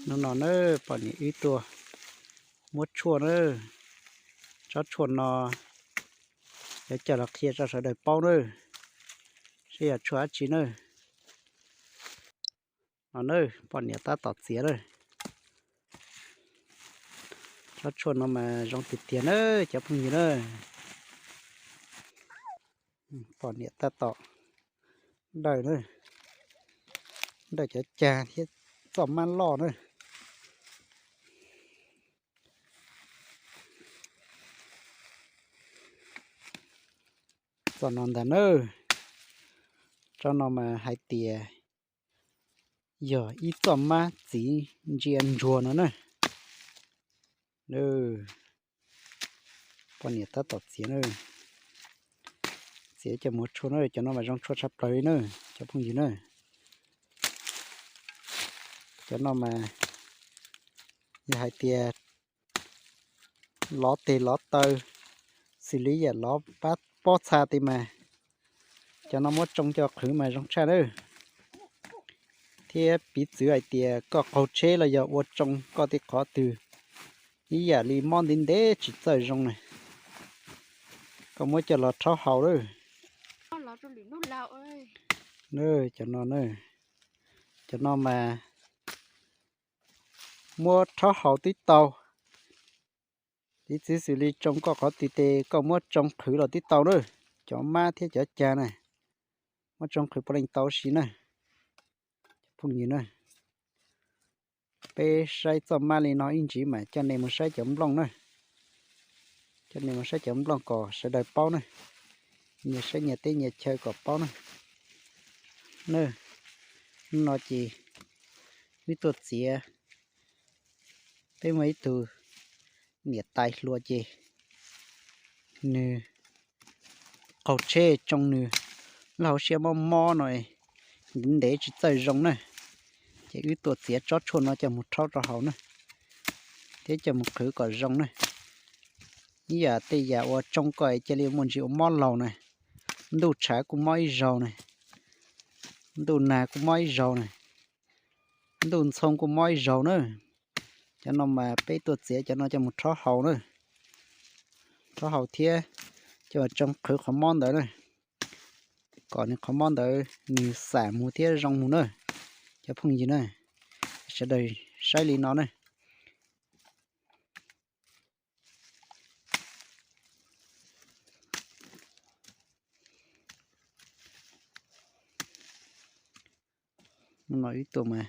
Hnub no na, poj niam wb tuaj muab tshuaj na, tsob tshuaj no yuav coj los qhia rau sawv daws paub na, seb yog tshuaj dab tsi na. No na, poj niam tab tom txiav na. Tsob tshuaj no mas zoo tiag tiag na cov phooj ywg na. Poj niam tab tom dawj na, dawj cov cag thiab txoj mab loj na. Txoj no ntag na, tsob no mas hais tias yog ib txoj mab txiv ntsia ntsuag no na. Poj niam tab tom txiav na, txiav coj mus tshuaj na, cov no mas zoo tshuaj tshaj plaws li na cov phooj ywg na. Cov no mas yog hais tias lov teg lov taw, xws li yam lov pab pob txha tej mas cov no muab tsoo coj qhwv mas zoo tshaj na. Thiab piv txwv hais tias koj qaug tsheb los yog ua tsoo koj tej qhov twg ib yam li mob ntev ntev tsis txawj zoo na, koj muab coj los rhaub haus lawm. Cov no, cov no mas muab rhaub haus twb tau. Piv txwv xws li tsoo koj qhov twg tes koj muab tsoo qhwv los twb tau na. Cov mab thiab cov cag na, muab tsoo qhwv puav leej tau siv na. Phooj ywg na, peb saib txoj mab li no ib ntsis mas coj nej mus saib cov nplooj na. Coj nej mus saib cov nplooj kom sawv daws paub na, nyias saib nyias teb nyias chaw kom paub na. Na, hnub no ces wb tuaj txiav, peb muaj ib tug niam tais hluas ces nws qaug tsheb tsoo nws lub hauv siab mob mob no ntev ntev tsis txawj zoo na, ces wb tuaj txiav tsob tshuaj no coj mus rhaub rau haus na, thiab coj mus qhwv kom zoo na. Ib yam tej yam uas tsoo koj cia li muaj ntsis ua mob laus na, ntuj tshav kuj mob ib zaug na, ntuj nag kuj mob ib zaug na, ntuj ntxhoo kuj mob ib zaug na. Cov no mas peb tuaj txiav cov no coj mus rhaub haus na, rhaub haus thiab coj mus tsoo qhwv qhov mob ntawd na, kom nws qhov mob ntawd nws xam mus thiab zoo mus na. Cov phooj ywg na, sawv daws saib li no na. Hnub no wb tuaj mas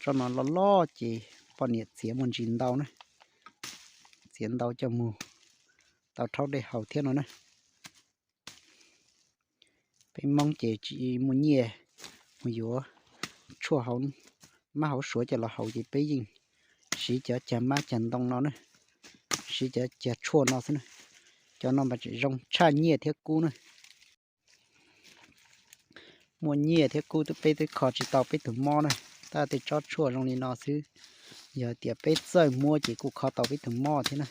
tsob no loj loj ces poj niam txiav muaj ntsis ntau na, txiav ntau coj mus tau rhaub dej haus thiab no na. Peb Hmoob ces tsis muaj nyiaj mus yuav tshuaj hauv mab hauv suav coj los haus ces peb yeej siv cov cag mab cag ntoo no na, siv cov cag tshuaj no xwb na. Cov no mas tseem zoo tshaj nyiaj thiab kub na. Muaj nyiaj thiab kub twb peb twb kho tsis tau peb tus mob na, tab tej tsob tshuaj zoo li no xwb, yog tias peb txawj muab ces kuj kho tau peb tus mob thiab na.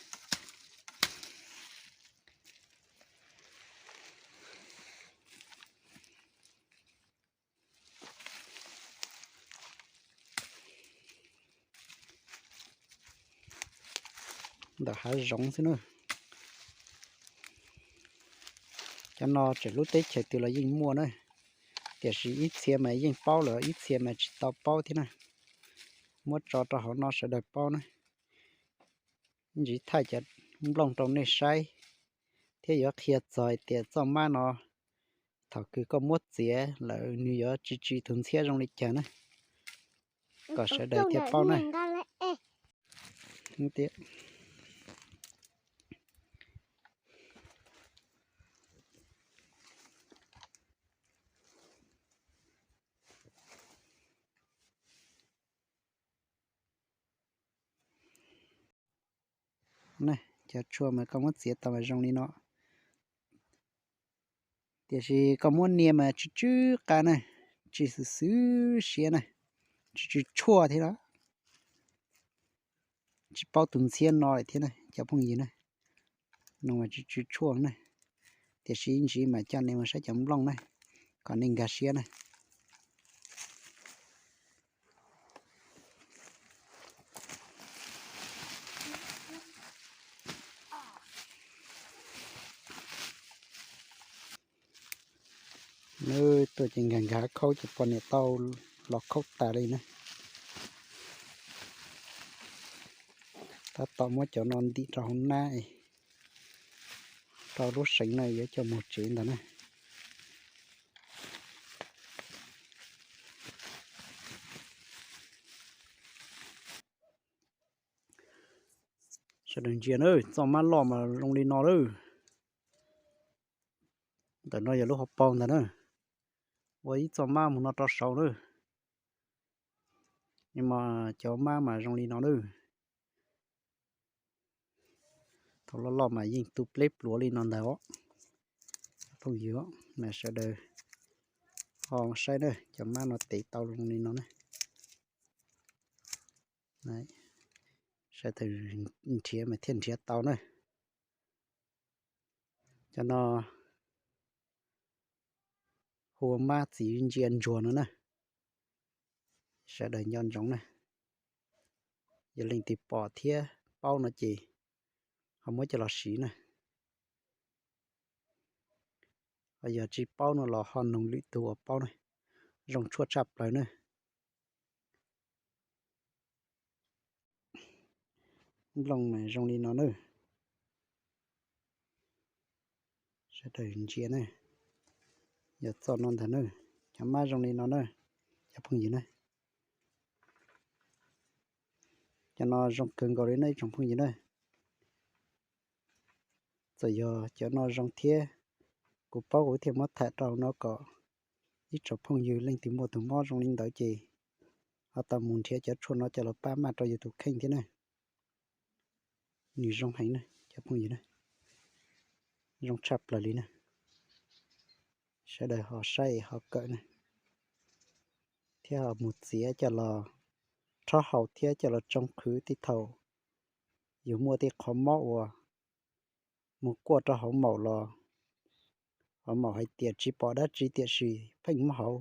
Ntawm hav zoov xwb na. Cov no tseem lub teb chaws twg los yeej muaj na, tiam sis ib txhia mas yeej paub lawm, ib txhia mas tsis tau paub thiab na. Muab tso rau hauv no sawv daws paub na. Ntxiv thaij cov nplooj rau nej saib, thiab yuav qhia txog hais tias txoj mab no thaum kws koj muab txiav lawm nws yuav tsis tsis tus ntxhiab zoo li cas na, kom sawv daws thiaj paub na. Cov tshuaj mas koj muab txiav tau mas zoo li no, tiam sis koj muab nias mas tsw tsw qa na, tsis xwm xwm siab na, tsw tsw tshuaj thiab los tsis paub tus ntxhiab no lawm thiab na cov phooj ywg na. No mas tsw tsw tshuaj na, tiam sis ib ntsis mas coj nej mus saib cov nplooj na, kom nej nkag siab na. Nws tuaj ces nkag nkag khaub ces poj niam tau los khaub tas li na. Tab tom muab cov no ntim rau hauv nab, rau lub seev na yuav coj mus tsev ntag na. Sawv daws ntsia na, txoj mab loj mas zoo li no lawm. Ntawm no yog lub hauv paus ntag na. Ua ib txoj mab mus no rau saud na. Mas cov mab mas zoo li no na. Thaum loj loj mas yeej tu pleb pluav li no ntag os. Phooj ywg, mas sawv daws ho saib na, cov mab no tev tau zoo li no na. Sawv daws nrhiav mas thiaj nrhiav tau na. Cov no hu ua mab txiv ntsia ntsuag no na. Sawv daws nco ntsoov na. Yog leej twg pom thiab paub no ces ho muab coj los siv na. Ho yog tsis paub no los ho noog lwm tus uas paub na. Zoo tshuaj tshaj plaws na. Nplooj mas zoo li no na. Sawv daws ntsia na. Yog txoj no ntag na. Cov mab zoo li no na, cov phooj ywg na. Cov no zoo kawg nkaus li na ib tsoom phooj ywg na. Txawm yog cov no zoo thiab, kuv paub kuv thiaj muab tham rau no kom ib tsoom phooj ywg leej twg muaj tus mob zoo li ntawd ces ho tau mus nrhiav cov tshuaj no coj los pab maj rau yus tus kheej thiab na. Nws zoo heev na cov phooj ywg na, zoo tshaj plaws li na. Sawv daws ho saib ho kawm na, thiab ho mus txiav coj los rhaub haus thiab coj los tsoo qhwv tej thaum yus muaj tej qhov mob uas mus kuaj rau hauv maum los hauv maum hais tias tsis pom dab tsi tiam sis pheej mob hauv,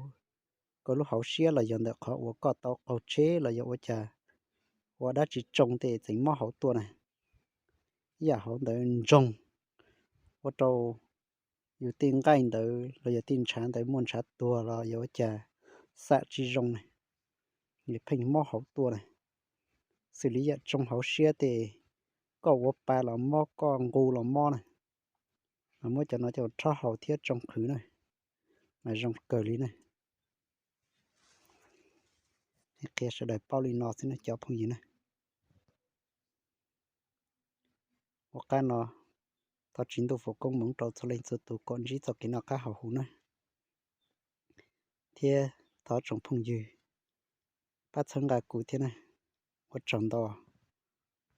koj lub hauv siab los yog ntawm qhov uas koj tau qaug tsheb los yog ua cas, ua dab tsi tsoo tej txeev mob hauv tuaj na. Ib yam hauv ntawd ntsoog, ua rau yus tej nqaij ntawd los yog tej ntshav ntawd muaj ntshav tuag los yog ua cas xam tsis zoo na, nws pheej mob hauv tuaj na. Xws li yam tsoo hauv siab tej, koj ua pa los mob, koj nqus los mob na. Mas muab cov no coj rhaub haus thiab tsoo qhwv na, mas zoo kawg li na. Qhia sawv daws paub li no xwb na cov phooj ywg na. Ua qab no, thov Tswv Ntuj foom koob hmoov rau txhua leej txhua tus kom ntsib txoj kev noj qab haus huv na. Thiab thov tsoom phooj ywg pab txhawb nqa kuv thiab na. Ua tsaug ntau.